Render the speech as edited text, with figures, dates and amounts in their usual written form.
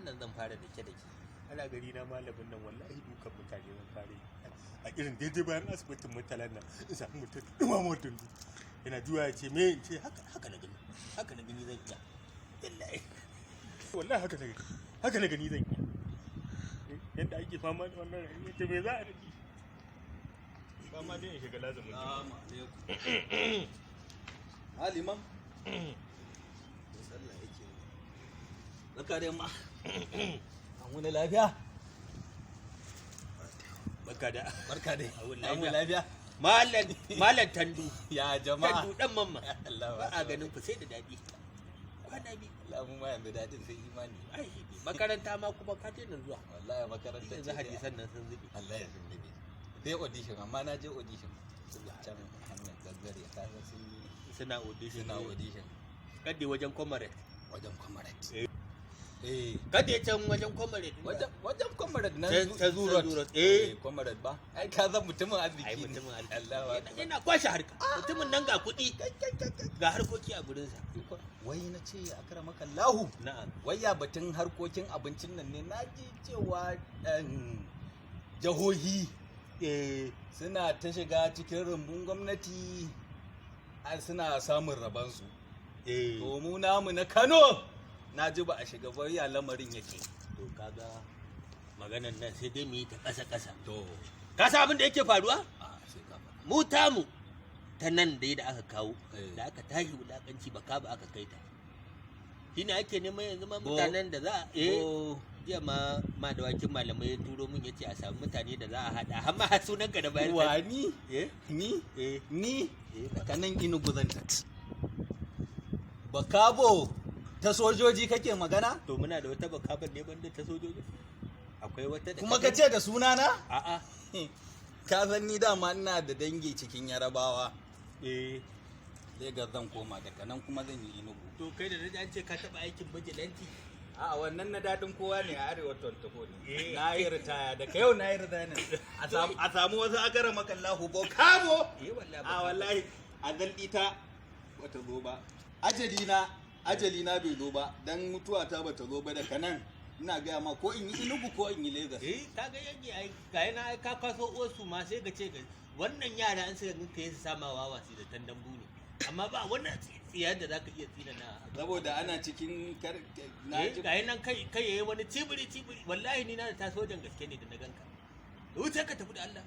Nan zan fara da ke da ke. Ana gari na malamin nan, wallahi dukan mutane zan fara yi. A irin daidai bayan asibitin Murtalan nan, in sami mutum dumamar dundu yana juya, ya ce me? In ce haka Haka na gani, haka na gani zan iya, wallahi. Wallahi haka na gani, haka na gani zan iya. Yadda ake fama da wannan rayuwa, ce me za a rage fama dai in shiga lazumin. Salamu alaikum. Halima. Sallah yake. Barka da yamma. An wuni lafiya? Barka da Barka dai. An wuni An wuni lafiya. lafiya? Malam, Malam Tandu. Ya jama'a. Tandu dan mamma. Allah. Ba a ganin ku sai da daɗi kwana biyu. Allah, mu ma yanzu dadin sai imani. Ai makaranta ma kuma ka daina zuwa. Wallahi makaranta Yanzu ce dai. Hadisan nan sun zube. Allah ya sun zube. Sai audition, amma na je audition. Can hanyar Gangare, ka san sun yi Suna audition. Suna audition. Kadde wajen comrade. Wajen comrade. Eh. Eh. Kadde can wajen comrade. Wajen comrade nan Ta Zoo Road. Zoo Road, eh. Eh, comrade ba. Ai ka san mutumin arziki Ai ne. mutumin arziki. Allah Yana yana kwashe harka mutumin nan, ga kuɗi ga harkoki a gurinsa. Wai na ce, akramaka Allahu. Na'am. Wai ya batun harkokin abincin nan ne? Na ji cewa jihohi suna ta shiga cikin rumbun gwamnati, suna samun rabansu. To mu namu na Kano na ji ba a shiga ba, ya lamarin yake? To kaga maganan nan sai dai mu yi ta ƙasa ƙasa. To. Ka san abin da yake faruwa? A, sai ka faɗa. Mu tamu ta nan dai da aka kawo, Eh. da aka tashi wulakanci ba ka ba aka kai ta, shine ake neman yanzu ma Bo mutanen da za a eh Bo jiya ma ma dawakin malamai ya turo mun, yace a samu mutane da za a hada, har ma sunan ka da bayar. Wa, ni? Eh. Ni? Eh. Ni? Eh. Daga nan Inugu zan tafi. Bakabo ta sojoji kake magana? To muna da wata bakaban ne banda ta sojoji? Akwai wata da Kuma ka ce da sunana? A'a. Ka san ni dama ina da dangi cikin Yarabawa. Eh. Legas zan koma, daga nan kuma zan yi Inugu. To kai da naji an ce ka taba aikin bijilanti. A wannan na daɗin kowa ne, a Arewa 24 ne. Eh. Na yi ritaya, daga yau na yi ritaya ne. A samu wasu agara makallahu bo kabo. Eh, wallahi. A wallahi a ita bata zo ba. Ajali na, ajali na bai zo ba, dan mutuwa ta bata zo ba. Daga nan ina gaya ma, ko in yi Inugu ko in yi Lagos. Eh, kaga yanke ai ga yana ai ka kwaso uwarsu ma, sai ka ce ga wannan yara an suka ganka su sama wawa su da tandambu ne, amma ba wannan tsiyar da zaka iya tsina na. Saboda ana cikin kar na Eh ji. Ga nan kai kai yayi wani cibiri cibiri, wallahi ni na da ta sojan gaske ne da na ganka, wuce ka tafi da Allah.